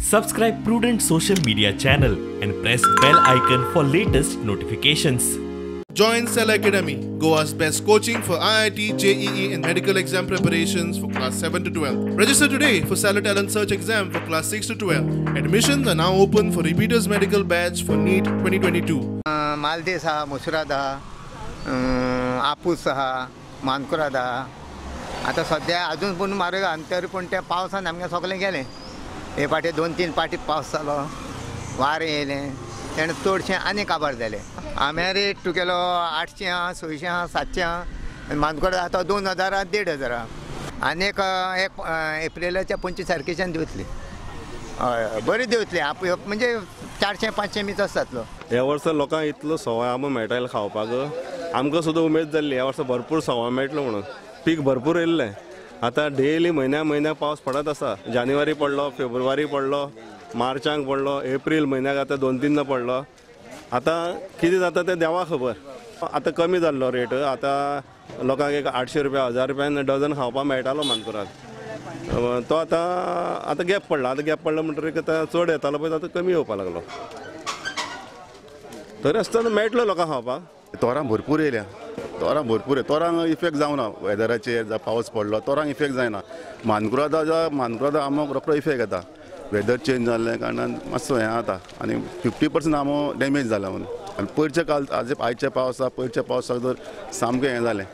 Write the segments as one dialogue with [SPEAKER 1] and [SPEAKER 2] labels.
[SPEAKER 1] Subscribe Prudent social media channel and press bell icon for latest notifications.
[SPEAKER 2] Join Cell Academy, Goa's best coaching for IIT, JEE and medical exam preparations for class 7 to 12. Register today for Cellar Talent Search exam for class 6 to 12. Admissions are now open for repeaters medical batch for NEET 2022.
[SPEAKER 3] Maldesh आहा, मुसराद आहा, आपूस आहा, मानकुराद आहा. आतां सद्या अजून पूण म्हारग आहा तरी पूण त्या पावसान आमगें सगळें गेलें. हे फाटी 2-3 फाटी पावस जालो, वारें येयलें, तेणें चडशें आनी काबार जालें. आंब्या रेट तुगेलो 800 आहा, 600 आहा, 700 आहा. आनी मानकुराद आतां 2000 आहा, 1500 आहा. आनी एक एप्रिलाच्या 25 तारखेच्यान दिवतली. हय हय, बरी दिवतली. म्हणजे 400-500 मिच जातलो.
[SPEAKER 4] ह्या वर्सा लोकांक इतलो सवाय आंबो मेळटालो खावपाक, आमकां सुद्दां उमेद जाल्ली ह्या वर्सा भरपूर सवाय मेळटलो म्हणून. पीक भरपूर येयल्लें. आतां डेली म्हयन्या म्हयन्याक पावस पडत आसा. जानेवारी पडलो, फेब्रुवारी पडलो, मार्चाक पडलो, एप्रील म्हयन्याक आतां 2-3 पडलो. आतां कितें जाता तें देवा खबर. आतां कमी जाल्लो रेट. आतां लोकांक एक 800 रुपया, 1000 रुपयान डझन खावपाक मेळटालो मानकुराद. तो आतां आतां गॅप पडला. आतां गॅप पडलो म्हणटकीर आतां चड येतालो पळय, आतां कमी येवपाक लागलो. तरी आसतना मेळटलो लोकांक खावपाक.
[SPEAKER 5] तोरां भरपूर येयल्या, तोरां भरपूर. तोरांक इफेक्ट जावना वेदराचेर, जावं पावस पडलो तोरांक इफेक्ट जायना. मानकुरादा मानकुरादा आंबो रोकडो इफेक्ट येता. वेदर चेंज जाल्ल्या कारणान मातसो हें जाता आनी 50% आंबो डॅमेज जाला म्हणून. आनी पयरच्या काल आज आयच्या पावसाक, पयरच्या पावसाक जर सामकें हें जालें,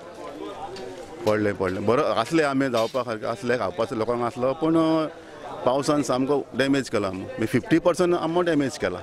[SPEAKER 5] पडलें पडलें बरो आसले आंबे जावपा सारके आसले, खावपाचो लोकांक आसलो, पूण पावसान सामको डॅमेज केला आंबो. 50% आंबो डॅमेज केला.